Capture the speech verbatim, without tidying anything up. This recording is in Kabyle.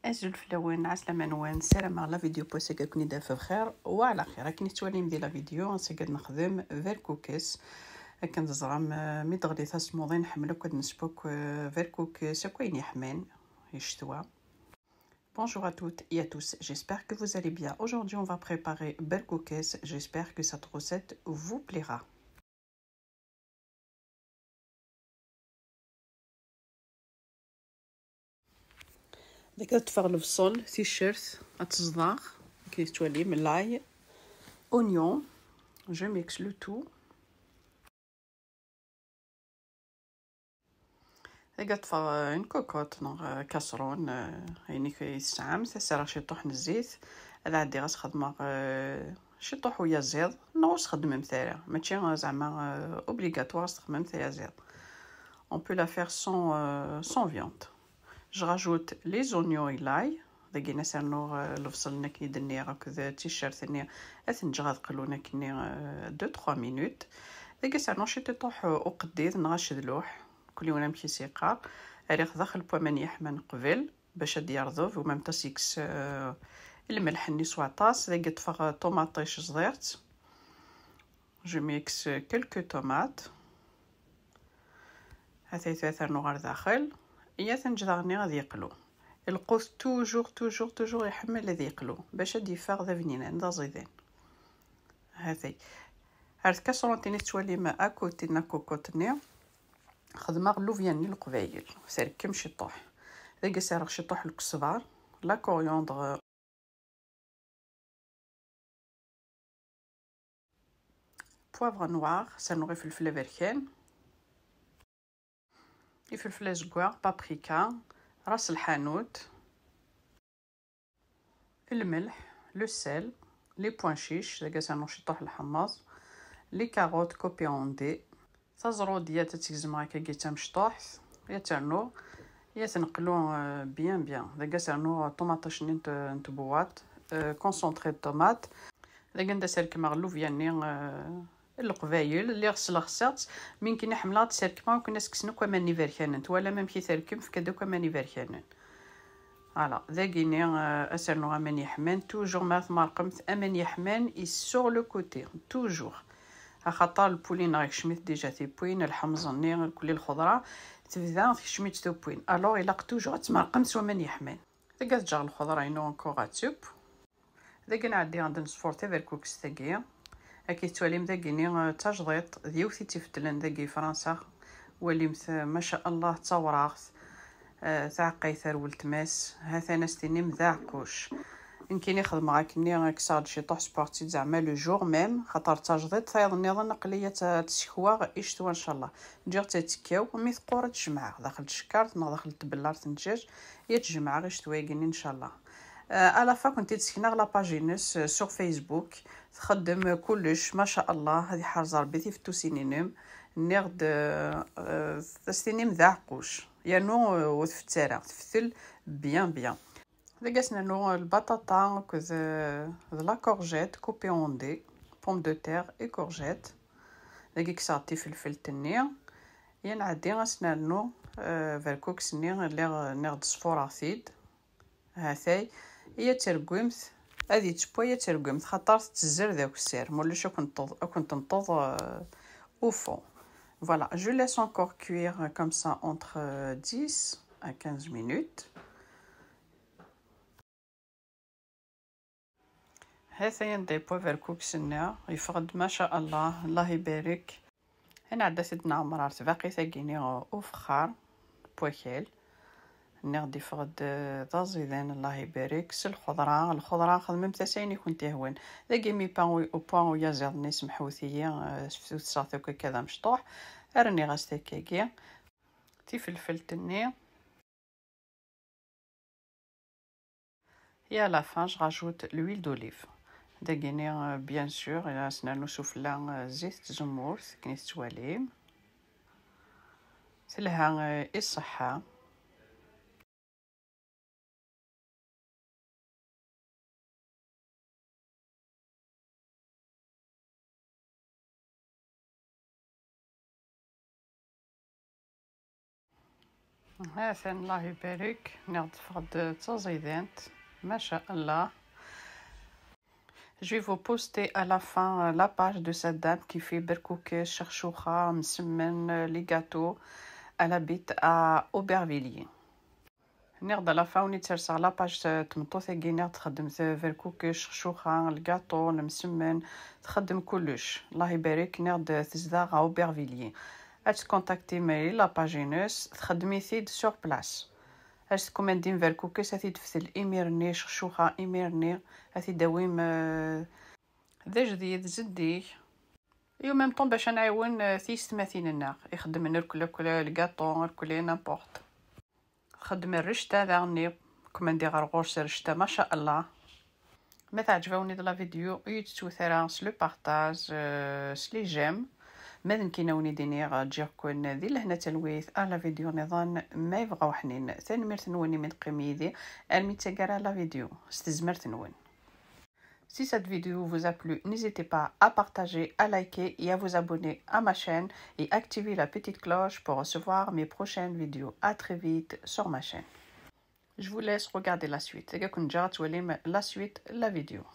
Azul fell-awen, ɛeslama-nwen, ssarameɣ la vidéo n wass-agi ad ken-id-taf bxir wa ɛla xir. Akken i tettwalim di la vidéo, ass-agi ad nexdem berkukes. Akken teẓram, eh, mi d-ɣli tasmuḍi, nḥemmel akk ad nesbuk, eh, berkukes, akk ayen yeḥman i ccetwa. Bonjour à toutes et à tous, j'espère que vous allez bien. Aujourd'hui, on va préparer berkukes. J'espère que cette recette vous plaira. Dagi ad ṭṭfeɣ lebṣel, ticcert, ad teẓḍeɣ, akken i tettwalim, l'ail, oignon, je mixe le tout. Dagi ad ṭṭfeɣ, euh, une cocotte neɣ, euh, casserole, euh, ayen i tesɛam, ad as-rreɣ ciṭuḥ n zzit, ad ɛeddiɣ ad as-xedmeɣ, euh, ciṭuḥ uyaziḍ, neɣ ur s-xeddmemt ara, mačči, euh, zeɛma, euh, obligatoire ad s-txedmemt ayaziḍ. On peut la faire sans, euh, sans viande. Je rajoute les oignons et l'ail. Dagi ad as-rnuɣ, euh, lebṣel-nni akken i d-nniɣ akked ticcert-nni, ad ten-ǧǧeɣ ad qlun akkenni, euh, deux trois minutes. Dagi ad as-rnuɣ ciṭuḥ, euh, uqeddid neɣ acedluḥ, kul yiwen amek i s-yeqqar. Rriɣ daxel n waman yeḥman qbel bac ad d-yerḍeb, u même temps yekkes, euh, lmelḥ-nni s waṭas. Dagi ṭṭfeɣ, euh, ṭumaṭic ẓḍiɣ-tt. Je mixe quelques tomates. Hatay tura ternu ɣer daxel. Iyyat ad neǧǧ daɣenni ad yeqlu. Lqut toujours, toujours, toujours iḥemmel ad yeqlu bac ad d-yeffeɣ d abninan, d aẓidan. Hatay. Ar tkasruntin i tettwalim akutiṭ n la cocotte-nni, xedmeɣ llubya-nni n Leqbayel, terkem ciṭuḥ. Dagi ad as-rreɣ ciṭuḥ n lkesbar, la coriandre, poivre noir, ad as-rnuɣ ifelfel aberkan, ifelfel azeggaɣ, paprika, ras lḥanut, lmelḥ, le sel, les pois chiches, dagi ad as-rnuɣ ciṭuḥ n lḥemmeẓ, les carottes coupées en dés, taẓrudiyat ad tt-gezmeɣ akkagi d tamecṭuḥt, ad tt-rnuɣ, ad tt-neqlu, euh, bien, bien. Dagi ad as-rnuɣ ṭumaṭic-nni n t-, n tbewwaṭ, euh, concentré de tomate. Dagi ad as-rekmeɣ llubya-nni, euh, n Leqbayel, lliɣ sleɣseɣ-tt, mi nekkni ḥemmleɣ ad tt-serkmeɣ, akken ad s-kksen akk aman iberkanen. Twalam amek i terkem, tefka-d akk aman iberkanen. Voilà, dagini, euh, ad as-rnuɣ aman yeḥman, toujours ma tmerqemt aman yeḥman, il sur le côté, toujours. Axaṭer lpuli-nneɣ ikcem-it déjà tiwwin, lḥemẓ-nni, lkulli lxeḍra, tebda tkecm-itt tiwwin. Alors, ilaq toujours ad tmerqemt s waman yeḥman. Dagi ad ǧǧeɣ lxeḍra-inu encore ad tebb. Dagi nɛeddi ad nesfur taberkukest-agi. Akken tettwalim dagini, eh, d tajdiṭ, d yiwet i tt-ifeddlen dagi i Fransa. Walimt, eh, maca Allah, d tawraɣt, eh, taɛeqqayt ar weltma-s. Ha-t-an ad s-tinim d aɛeqquc. Nekkini xedmeɣ akkenni, kkseɣ-d ciṭuḥ, sbuɣeɣ-tt-id zeɛma le jour même, xaṭer d tajdiṭ, tayeḍ nniḍen aql-iyi ad tt-, ad tt-sekweɣ i ccetwa ncallah. Ǧǧiɣ-tt ad tekkaw, mi teqqur ad tt-jemɛeɣ daxel n tcekkart neɣ daxel n tbellart n ddjaj, i ad tt-jemɛeɣ i ccetwa-agi-nni ncallah. Euh, à la fin, kent-id-sekneɣ la page-ines, euh, sur Facebook. Txeddem, euh, kullec, maca Allah, ad iḥrez Rebbi tifettusin-inem. Nniɣ-d, euh, euh, ad s-tinim d aɛeqquc. Yernu, euh, ur tfettel ara, tfettel bien, bien. Dagi ad s-nernu lbaṭaṭa akked, euh, d la courgette coupée en dés, pomme de terre et courgette. Dagi kkseɣ-d tifelfelt-nni. Ad nɛeddi ad s-nernu, euh, berkukes-nni lliɣ, nniɣ-d sfureɣ-t-id. Hatay, i ad tergwimt, ad yettewway ad tergwimt, xaṭer tettezzer d akessar, ma ulac ad kent-tenṭeḍ, ad kent-tenṭeḍ, euh, au fond. Voilà, je laisse encore cuire comme ça entre, euh, dix à quinze minutes. Hatay anda yewwa berkukes-nni, yeffeɣ-d maca Allah, Allah ibarek. Ad nɛeddi ad t-id-nɛemmer ar tbaqit-agi-nni ufexxar n wakal. Nniɣ-d yeffeɣ-d d aẓidan, Allah ibarek, s lxeḍra. Lxeḍra xedmemt-as ayen i kent-yehwan. Dagi mi pa u-, au point uyaziḍ-nni, semḥewt-iyi, eh, ur tesɛiḍ akk akka d amecṭuḥ. Rniɣ-as takkagi. Tifelfelt-nni. Et à la fin, je rajoute l'huile d'olive. Dagini, euh, bien sûr, ad s-nernu sufella, euh, zzit n tzemmurt, akken i tettwalim. Telha, euh, i ṣṣeḥḥa. Ha-t-an, Allah ibarek, nniɣ-d teffeɣ-d d taẓidant, ma sha Allah. Je vais vous poster à la fin la page de cette dame qui fait berkukes, cexcuxa, msemmen, les gâteaux. Elle habite à Aubervilliers. Nniɣ-d à la fin ur-d-serseɣ la page n tmeṭṭut-agi, nniɣ-d txeddem berkukes, cexcuxa, lgaṭu, lemsemmen, txeddem kullec. Allah ibarek, nniɣ-d tezdeɣ à Aubervilliers. Ad tkontaktim la page-ines, txeddem-it-id sur place. Ad tkumandim berkukes, ad t-id-teftel imir-nni, cexcuxa imir-nni, ad t-id-tawim, eh, d ajdid, zeddig. Et en même temps bac ad nɛiwen, eh, tiyessetmatin-nneɣ ixeddmen irkel, irkel, lgaṭu, irkel, n'importe. Txeddem rrecta daɣen-nni, kumandiɣ ɣer ɣur-s rrecta, ma sha Allah. Ma teɛǧeb-awen-id la vidéo, ur yi-d-tettwet ara s le partage, eh, s les j'aime. Ma d nekkini ad wen-id-iniɣ ǧǧiɣ-ken di lehna talwit ar la vidéo niḍen, ma yebɣa uḥnin. Tanemmirt-nwen imi teqqim yid-i armi d taggara la vidéo, s tezmert-nwen. Si cette vidéo vous a plu, n'hésitez pas à partager, à liker et à vous abonner à ma chaîne et activer la petite cloche pour recevoir mes prochaines vidéos. À très vite sur ma chaîne. Je vous laisse regarder la suite. Ad ken-ǧǧeɣ ad twalim la suite la vidéo.